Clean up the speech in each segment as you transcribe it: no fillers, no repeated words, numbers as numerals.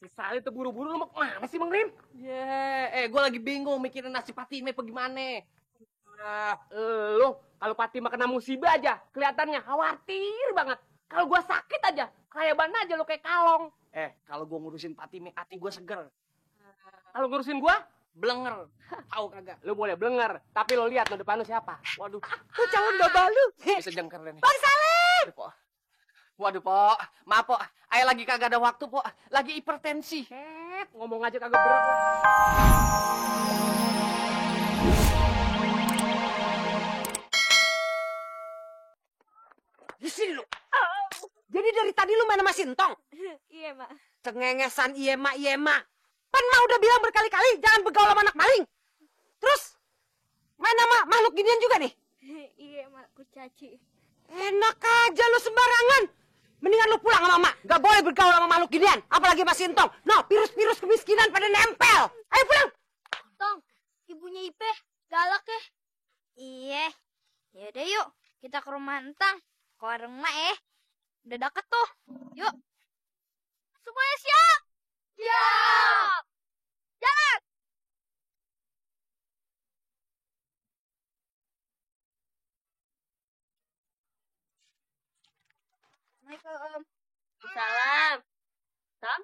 Si Sali tuh buru-buru lu mau kemana sih Bang Rim? Gue lagi bingung mikirin nasib Fatime apa gimana. Lu kalau Fatima kena musibah aja kelihatannya khawatir banget. Kalau gua sakit aja kayak ban aja lu kayak kalong. Kalau gue ngurusin Fatime hati gue seger. Kalau ngurusin gua, Blenger. Tahu kagak? lu boleh blenger, tapi lu lihat depan lu siapa? Waduh. Lu calon babak lu. Bisa jengker deh nih. Bang Salim. Waduh, Pok. Maaf, Pok. Ayah lagi kagak ada waktu, Pok. Lagi hipertensi. Ngomong aja kagak berat. Di sini lu. Jadi dari tadi lu main sama Sintong? Iya, Mak. Cengengesan iya mak. Pan mah udah bilang berkali-kali jangan begaul sama anak maling. Terus main sama makhluk ginian juga nih? Iya, Mak. Kurcaci. Enak aja lu sembarangan. Mendingan lu pulang sama Mak. Gak boleh bergaul sama makhluk ginian. Apalagi sama Sintong. No, virus-virus kemiskinan pada nempel. Ayo pulang. Tong, ibunya Ipe galak ya? Iya. Yaudah yuk, kita ke rumah Entang. Ke warung Mak ya. Udah deket tuh. Yuk. Semuanya siap? Siap. Jalan. Assalamualaikum. Salam. Tang?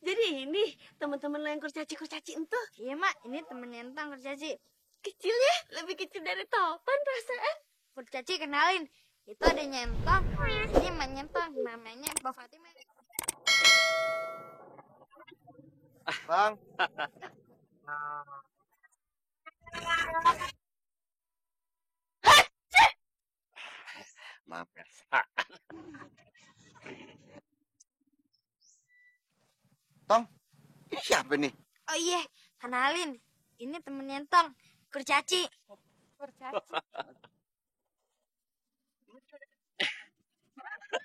Jadi ini teman-teman lo yang kurcaci itu? Iya, Mak. Ini temennya Entang kurcaci. Kecil ya? Lebih kecil dari Topan perasaan. Kurcaci kenalin. Itu adanya Entang. Ini emaknya Entang. Namanya Mbak Fatimah. Bang. Maaf ya. Tong, ini siapa nih? Oh iya, kenalin. Ini temennya Entang. Kurcaci. Kurcaci.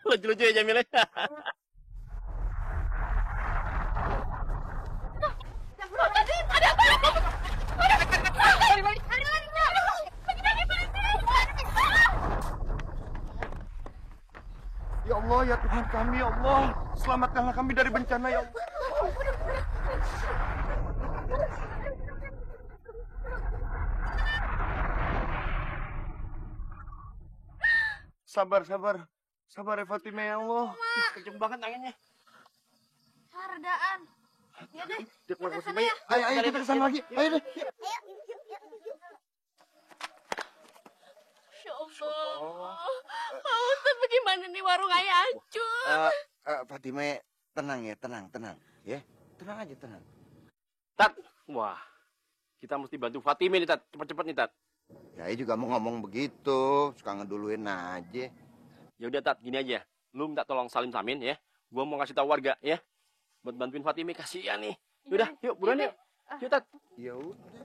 Lucu-lucu ya Jamil. Ada apa? Balik. Ya Allah, ya Tuhan kami, ya Allah. Selamatkanlah kami dari bencana, ya Allah. Sabar, sabar. Sabar ya Fatimah, ya Allah. Kenceng banget anginnya. Redaan. Ya deh. Dia keluar Fatimah, ya. Ayo, kita kesana lagi. Ayo deh. Ya Allah. Ustaz, bagaimana nih warung ayah hancur? Fatimah, tenang ya, tenang. Ya, tenang aja, tenang. Tat, wah, kita mesti bantu Fatimah nih Tat, cepet-cepet nih Tat. Ya, saya juga mau ngomong begitu. Suka ngeduluin aja. Ya udah Tat, gini aja, lu minta tolong Salim Samin ya. Gua mau kasih tahu warga ya, buat bantuin Fatimah, kasihan nih. Yaudah, yuk buruan yuk. Yuk Tat. Ya udah.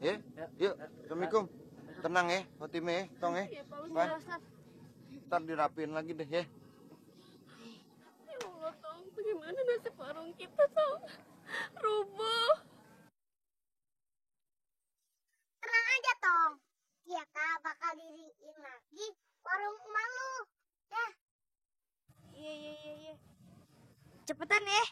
Ya, yuk. Assalamualaikum. Tenang ya, Fatimah ya, Tong ya. Ya Pak Pan, Ustaz. ntar dirapiin lagi deh ya. Ya Allah, Tong. Bagaimana nasib warung kita, Tong? Rubuh. Tenang aja, Tong. Kita bakal diriin lagi warung emak lu. Ya. Iya. Cepetan ya.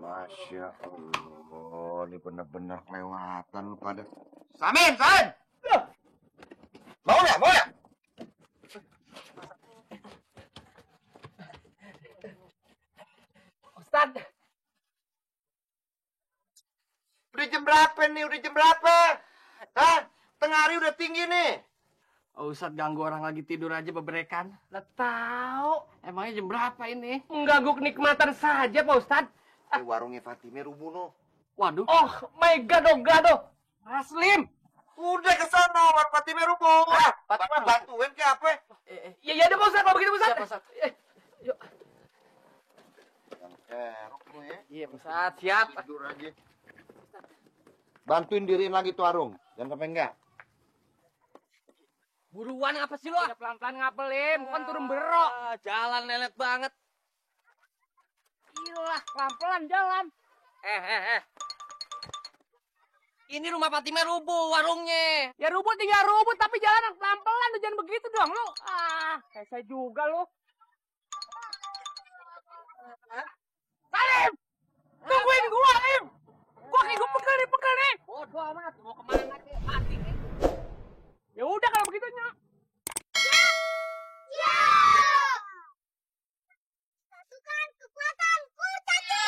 Masya Allah, ini benar-benar kelewatan lu pada. Samin! Mau ya? Ustaz. Udah jam berapa nih? Hah? Tengah hari udah tinggi nih. Ustaz ganggu orang lagi tidur aja beberekan. Lah tahu, Emangnya jam berapa ini? mengganggu kenikmatan saja Pak Ustad. Warungnya Fatimah rubuh no. Waduh. Oh, my gado. Aslim. Udah kesana, warung Fatimah rubuh. Fatimah bantuin ke apa? Ya ada Pak Ustad, kalau begitu Pak Ustad. Siap, Ustaz. Yuk. Yang kerok lu ya. Iya, Ustaz. Siap. Tidur aja. Bantuin diriin lagi tuh warung. Jangan sampai enggak. Buruan apa sih lo? Udah pelan-pelan ngapelin, bukan turun berok. Jalan lelet banget. Gila, pelan-pelan jalan. Ini rumah Fatimah rubuh warungnya. Ya rubuh tinggal rubuh, tapi jalan pelan-pelan, jangan begitu dong lu. Kayak saya juga lu. Salim! Tungguin gua, Lim! Kaki gua pegel nih. Bodoh amat, mau kemana kek? Mati kek. Ya udah kalau begitu nyok. Ya! Satukan kekuatan kurcaci.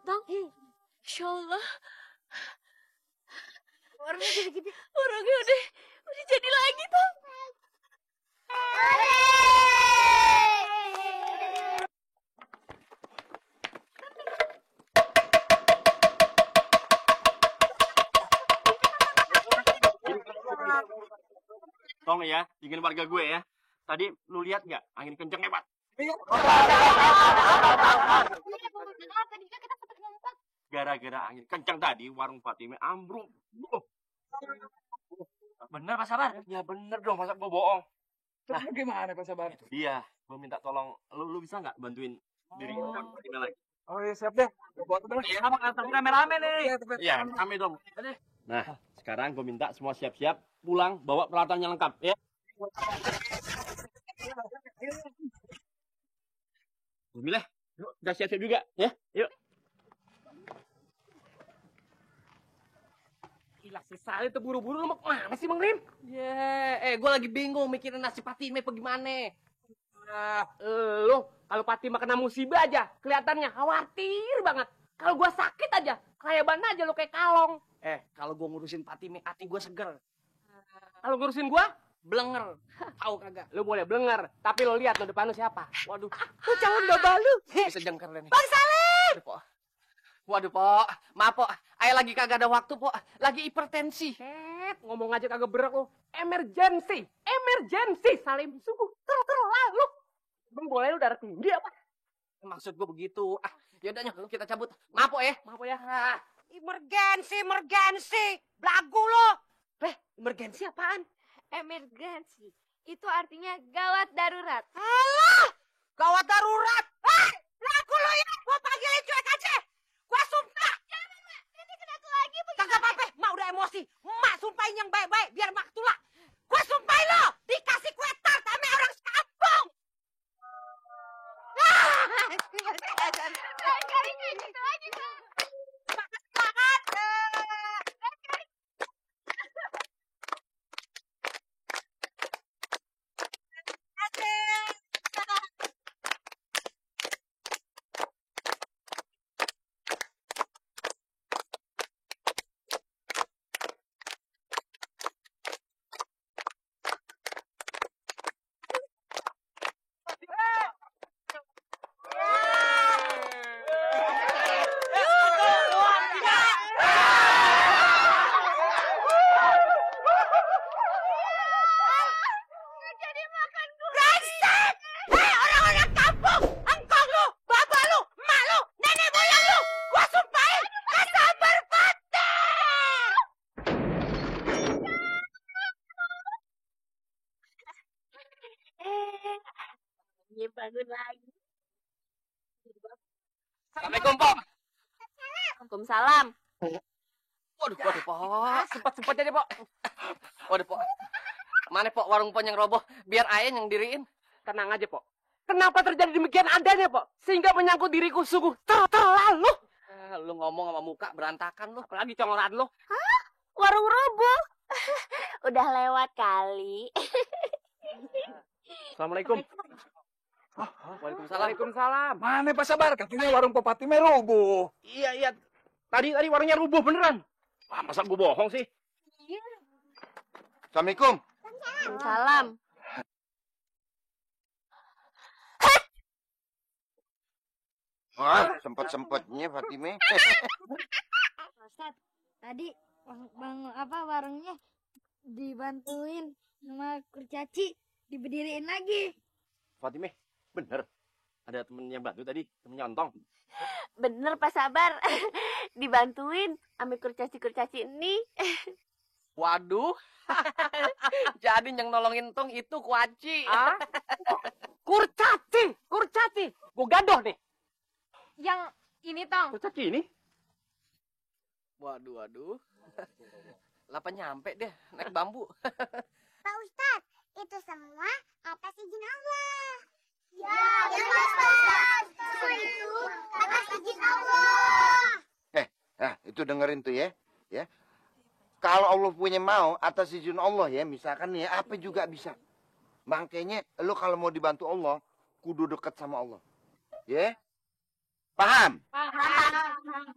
Tong, Insya Allah Orangnya gede-gede. orangnya udah jadi lagi, Tong. Tong ya, ingin warga gue ya. Tadi lu lihat nggak angin kenceng hebat? Gara-gara angin kencang tadi, warung Fatimah ambruk. Bener Pak Sabar? Ya bener dong, masa gue bohong. Terus gimana Pak Sabar? Iya, gue minta tolong, lu bisa nggak bantuin diri warung Fatimah lagi? Oh iya siap deh. Buat temen. Iya, tapi rame-rame nih. Iya, kami dong. Nah, sekarang gue minta semua siap-siap pulang, bawa peralatannya lengkap ya. Bismillah, yuk, udah siap-siap juga ya, yuk. Gila si Salim tuh buru-buru lu mau kemana sih Bang Rim? Gue lagi bingung mikirin nasib Fatimah apa gimana. Lu kalau Fatimah kena musibah aja kelihatannya khawatir banget. Kalau gua sakit aja kayak ban aja lu kayak kalong. Kalau gue ngurusin Fatimah, hati gue seger. Kalau ngurusin gua, Blenger. Tahu kagak? lu boleh blenger, tapi lu lihat lu depan lu siapa? Waduh, lu calon baba lu. Bisa jengker deh nih. Bang Salim! Waduh, Pok. Maaf, Pok. Ayah lagi kagak ada waktu, Pok. Lagi hipertensi. Ngomong aja kagak berak lu. Emergency Salim. Sungguh terlalu. Bang boleh lu darah tinggi apa? Maksud gue begitu. Yaudah, nyok, kita cabut. Maaf, Pok ya. Maaf ya. Emergency. Belagu lo. Emergency apaan? Emergency. Itu artinya gawat darurat. Gawat darurat. Belagu lo ya. Gua panggilin cuek aja. Gua sumpah. Jangan, Mak. Ini kena aku lagi. Kagak apa-apa. Mak udah emosi. Mak sumpahin yang baik-baik. Biar Mak ketulak. Gua sumpahin lo. Dikasih kue tart sama orang sekampung. Gitu aja, Bang. Dia bangun lagi. Assalamualaikum, Pok. Waalaikumsalam. Waduh, Pok. Sempat aja, Pok. Waduh, Pok. Mana, Pok, warung Pok yang roboh? Biar ayah yang diriin. Tenang aja, Pok. Kenapa terjadi demikian adanya, Pok? Sehingga menyangkut diriku sungguh terlalu. Lu ngomong sama muka berantakan lu. Apalagi congoraan lu. Warung roboh. Udah lewat kali. Assalamualaikum. Waalaikumsalam. Mana Pak Sabar? Katanya warung Pak Fatimah rubuh. Iya. Tadi warungnya rubuh beneran. Wah, masa gue bohong sih? Assalamualaikum. Salam. Wah, sempet-sempetnya Fatimah. Ustaz, tadi warungnya dibantuin sama kurcaci, diberdiriin lagi. Fatimah, bener. Ada temen yang bantu tadi, temen nyontong. Bener Pak Sabar. Dibantuin sama kurcaci-kurcaci ini. Waduh. Jadi yang nolongin tong itu kuaci. Ah? Kurcaci. Gue gadoh nih. Yang ini, Tong. Kurcaci ini? Waduh. Lapa nyampe deh naik bambu. Pak Ustadz, itu semua atas izin Allah. Ya, Pak Ustadz. Semua itu atas izin Allah. Nah, itu dengerin tuh ya. Kalau Allah punya mau atas izin Allah ya, misalkan nih ya, apa juga bisa. Makanya lu kalau mau dibantu Allah, kudu dekat sama Allah. Ya? Paham? Paham.